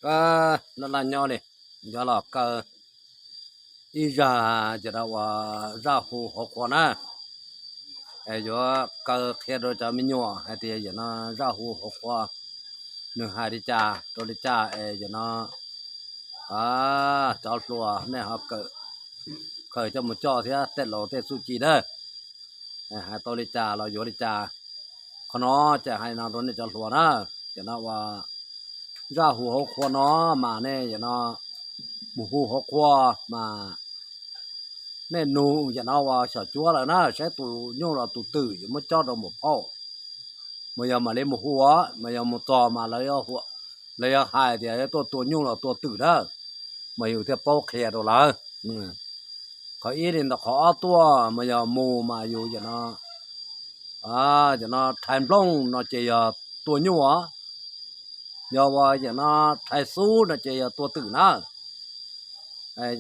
Laj laj nyob li, yuav los kaw ib zaj, ces no uas zaj hu hauv qhua na. Yuav kaw qhia rau cov me nyuam hais tias yog no zaj hu hauv qhua nws hais li cas rau li cas es yog no cov hluas nej ho khaws coj mus coj thiab tej laus tej txuj ci na, hais tau li cas los yuav li cas. Qhov no ces hais no rau nej cov hluas na, ces no uas zaj hu hauv qhua no mas nej yog no mus hu hauv qhua mas nej nug yog no uas xyom cuab lawm na, saib tus nyuj los tus twm yuav muab cob rau muam phauj. Mas yog mam li mus hu, mas yog mus txog mas lawv yuav hais tias tuaj tua nyuj los tua twm na, mas yus thiaj paub qhia rau lawv. Qhov ib li ntawd, qhov ob tuaj mas yog mus mas yus yog no, yog no rhais nplooj no ces yog tua nyuj os, yog uas yog no rhais xub no ces yog tua twm na.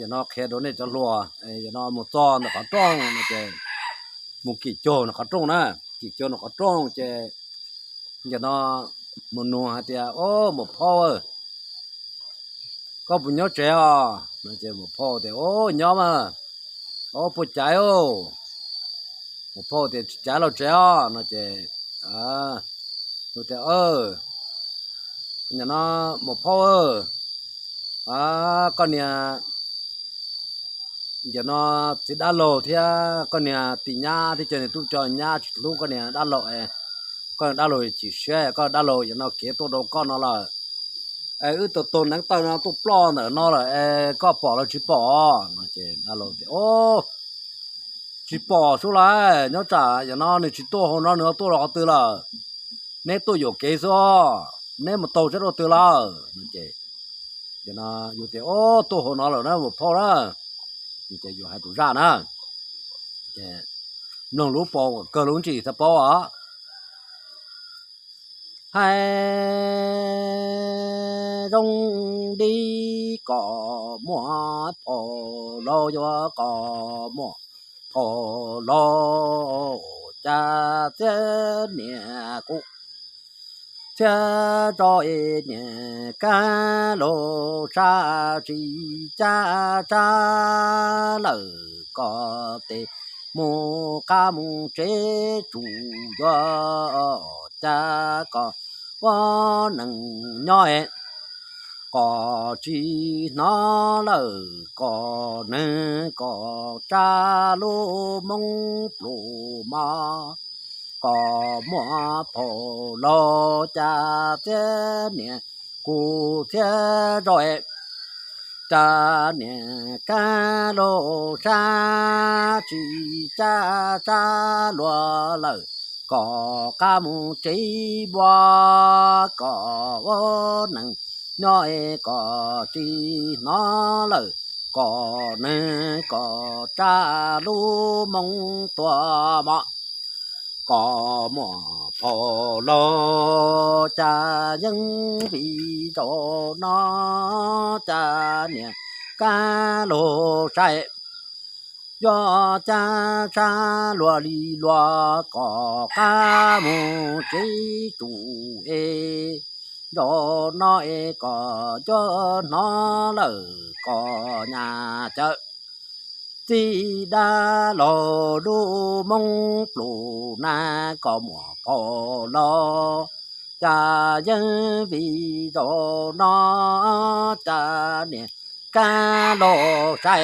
Yog no qhia rau nej cov hluas, yog no mus txog ntawm qhov rooj no ces mus kim caug ntawm qhov rooj na, kim caug ntawm qhov rooj ces yog no mus nug hais tias, Ob, muam phauj, koj puas nyob tsev os? No ces muam phauj tias, Ob, nyob mas. Ob, puas caiv os? Muam phauj tias, Tsis caiv los tsev os. No ces tias, Yog no muam phauj, koj niag yog no txiv dab laug thiab koj niag tim nyab thiab cov niag tub coj nyab tsis hlub koj niag dab laug es, koj niag dab laug chim siab, koj dab laug yog no khiav tuaj rau koj no lawm es wb tus tus neev taw no tuaj ploj ntawm no lawm es koj pom los tsis pom? No ces dab laug tias, Ob, tsis pom sub lauj, nyob tsam yog no nws tsis tuaj hauv no nws tuaj rau qhov twg lawm? Neb tuaj yuam kev xwb os, neb mus taug sab rau twg lawm? No ces yog no yus tias, Ob, tuaj hauv no lawm na muam phauj na. Ces yus hais tus zaj na, mloog lub paus kawg lub ntsis thiaj paub os. Hais zoo li koj muam phauj laus, yuav koj muam phauj laus cas txiv niam kuv txhiaj rau niam kab laug sab tsis caj tsab lawm, koj tes mus qab mus tsev tsuas yuav cas koj ua neej nyob es koj tsis hnov lawm, koj neeg koj tsa lub moob pluj mog. Koj muam phauj laus cas txiv niam kuv txhiaj rau es cas niam kab laug sab tsis caj tsab luag lawm, koj qab mus tsev npua, koj ua neej nyob es koj tsis hnov lawm, koj neeg koj tsa lub moob tuaj mog. Koj muam phauj laus cas yeej vim zaum no cas niam kab laug sai yuav caj tsab luag li luag, koj qab mus tsev tsuas es zaum no es koj yuav hnov lawm, koj nyas cawv txiv dab laug lub moob pluj na. Koj muam phauj laus cas yeej vim zaum no cas niam kab laug sai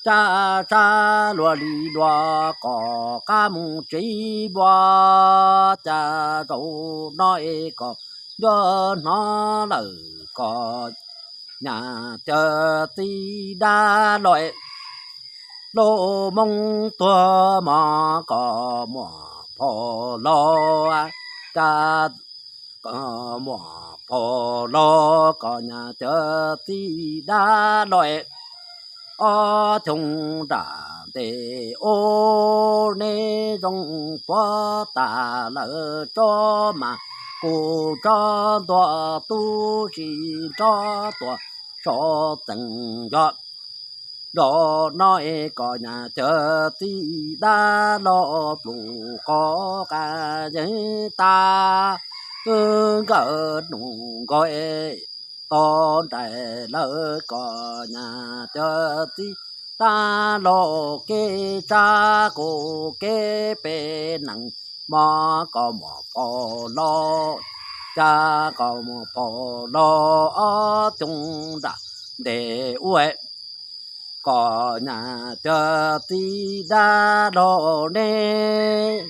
caj tsab luag li luag, koj qab mus tsev npua, cas zaum no es koj yuav hnov lawm, koj nyas cawv txiv dab laug lub moob tuag mog. Koj muam phauj laus cas, koj muam phauj laus koj nyas cawv txiv dab laug, ob xyoo nram ntej ub neb zoo puav tas lawm, tsob mas kuj tsob ntuag tub si, tsob tuag saum txee yog. Zaum no es koj nyas cawv txiv dab laug pluj qhov qab yeej tas, wb nkawm nus nkaus es tau nraim lawm kom nyas cov txiv dab laug kev tsa kuv kev peb nees mov kom muam phauj laus, cas kom muam phauj laus ob coog nram ntes ua kom nyas cov txiv dab laug neb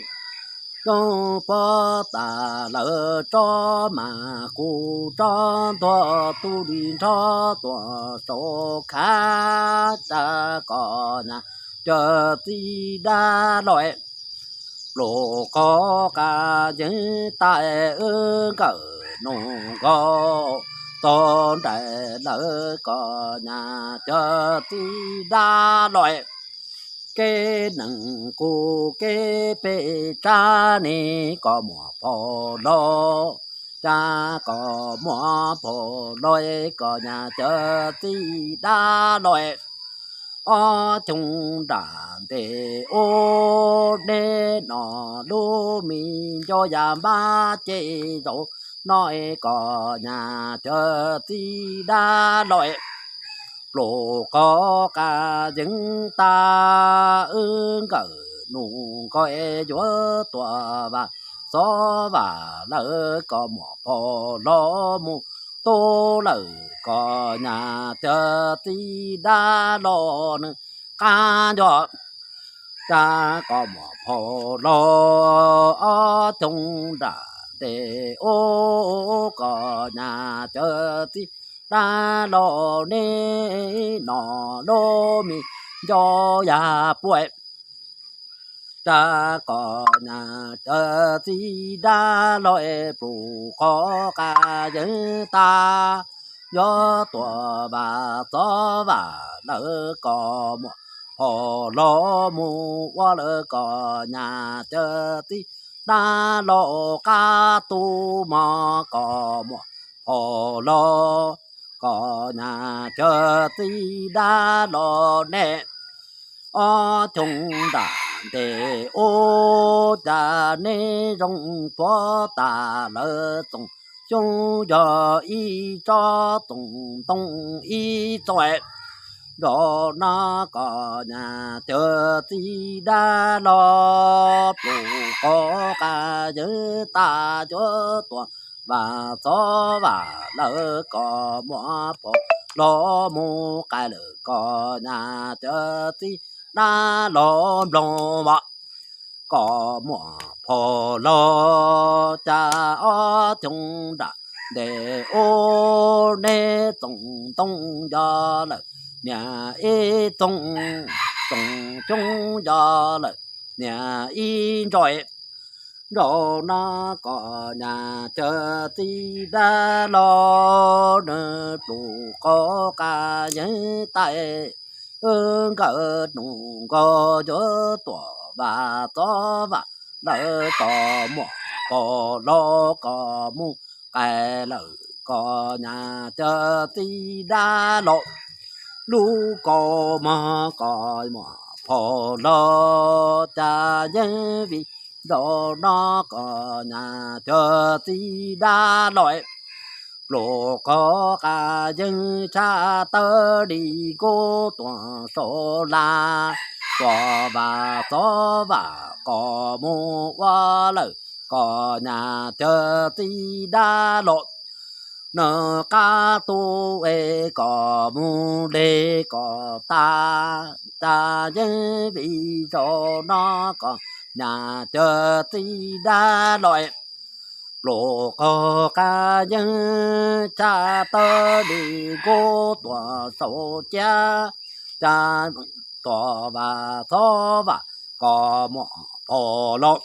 zoo puag tas lawm tso mas kuv tso ntua tu li nrho tuaj saum khav cas kom nyas cov txiv dab laug pluas qhov qas yeeb tais wb nkawm nus nkaus tau nraim lawm kom nyas cov txiv dab laug kev nees kuv kev peb tsa ne kom muam phauj laus, cas kom muam phauj laus kom nyas cov txiv dab laug ob coog nram ntes ua neb no lub me nco yas npab ces zaum no kom nyas cov txiv dab laug pluas qhov qas yeeb tas wb nkawm nus nkaus yuav tuaj vam xov vam lawm kom muam phauj laus mus tu lawm kom nyas cov txiv dab laug nws qab nco, cas kom muam phauj laus ob coog nram ntes ua kom nyas cov txiv dab laug neb no lub me nco yas puam, cas kom nyas cov txiv dab laug pluas qhov qas yeeb tas yuav tuaj vam xov vam lawm kom muam phauj laus mus ua lawm kom nyas cov txiv dab laug qab tu mov kom muam phauj laus kom nyas cov txiv dab laug neb ob coog nram ntes ua cas neb zoo puag tas lawm txoom xyoob yog ib tsob txoom ntoo ib txoj zaum no kom nyas cov txiv dab laug pluas qhov qas yeeb tas yuav tuaj vam xov vam lawm kom muam phauj laus mus qai lawm kom nyas cov txiv dab laug nploog mov kom muam phauj laus cas ob coog nram ntes ua neb txoom ntoo yog lawm niam ib txoom, txoom xyoob yog lawm niam ib ntsois. Zaum no kom nyas cov txiv dab laug nws pluas qhov qas yeeb tais wb nkawm nus nkaus yuav tuaj vam xov vam lawm kom muam phauj laus kom mus qai lawm kom nyas cov txiv dab laug lub kaus mog kom muam phauj laus cas yeej vim zaum no kom nyas cov txiv dab laug pluas qhov qas yeeb tshaj tawm li kub tuaj saum laj, kom vam xov vam kom mus ua lawm kom nyas cov txiv dab laug nws qab tu es kom mus li kom tas, cas yeej vim zaum no kom nyas cov txiv dab laug pluas qhov qas yeeb tshaj tawm li kub tuaj saum ciab, cas tuaj vam xov vam kom muam phauj laus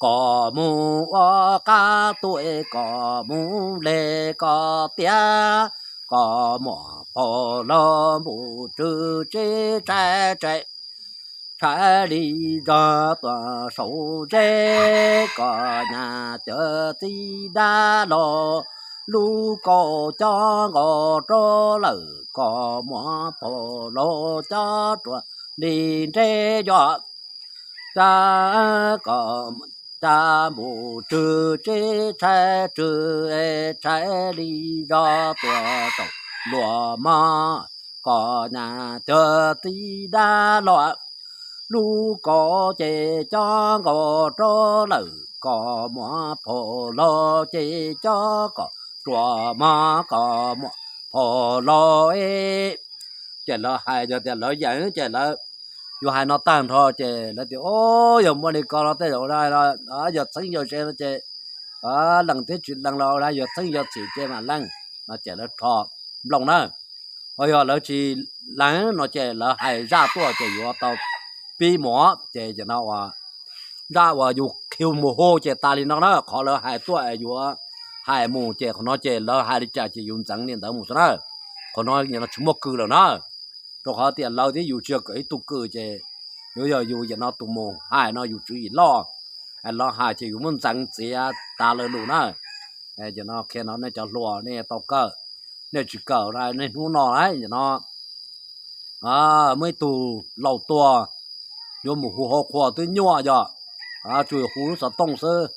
kom mus ua qab tu es kom mus li kom tiav, kom muam phauj laus npum tswv tsev tsaib tsaim tshaj li zog tuaj saum zeb kom nyas cov txiv dab laug lub kaus cob nkaus rau lawm kom muam phauj laus cob ruam li ntseb yog, cas kom Cab npum tswg tsev tshaib tswg tshais li zog tuaj tsaum luag mog, kom nyas cog txiv dab los lub kaus ces cob nkaus rau lawm, kom muaj phom laus ces cob kom ruam mog, kom muaj phom laus. Ces lawv hais yog tias lawv yeem ces lawv, yus hais no tag nrho ces lawv tias, o, yog muaj li ko no tej zaum yog txheeb yog ze no ces lees thiab tsis lees los yog txheeb yog txim ces mam lees no ces lawv rho nplooj na. Ho yog lawv tsis lees no ces lawv hais zaj tuaj ces yuav tau pib mus ces no zaj uas yus khiv mus hu ces tas li no na, qhov lawv hais tuaj es yuav hais mus ces qhov no ces lawv hais li cas ces yus ntxeev li ntawd mus xwb na. Qhov no tsis muaj kws lawm na, rau qhov tias lawv thiab yus tsis yog kom ib tug kws ces yuav yog yus yam no tus mus hais no yus tswv yim loj, lawv hais ces yus muab ntxeev txiav tas lawv lus na. Yam no qhia no nej cov hluas nej tau kawm, nej tsis kawm niaj hnub no na, yam no muaj ib tug laus tuag yuav mus hu hauv qhua twb nyuaj yog tsuas hu lub xov tooj xwb,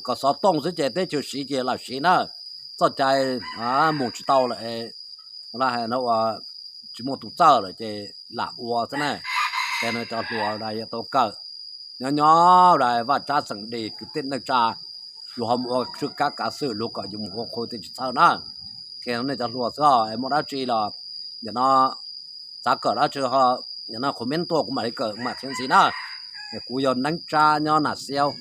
kom xov tooj xwb ces teb chaws siv ces lam siv na. Txoj cai mus tsis tau lawm, tsis muaj tus txawj lawm ces lam ua xwb na. Ces no cov hluas yog tau kawm, nyob nyob Vaj Tsab Xeem Dis kwv tij neej tsa, luag ho mus ua tswj kab kav xwm luag kom yus mus hu qhua tej tsis txhawj na. Qhia nej cov hluas xwb, muaj dab tsi los yam no txav kawm dab tsi ho yam no comment tuaj kuv mam li kawm mam qhia ntxiv na. Kuv yog Neeb Tsab nyob Nas Xiaub,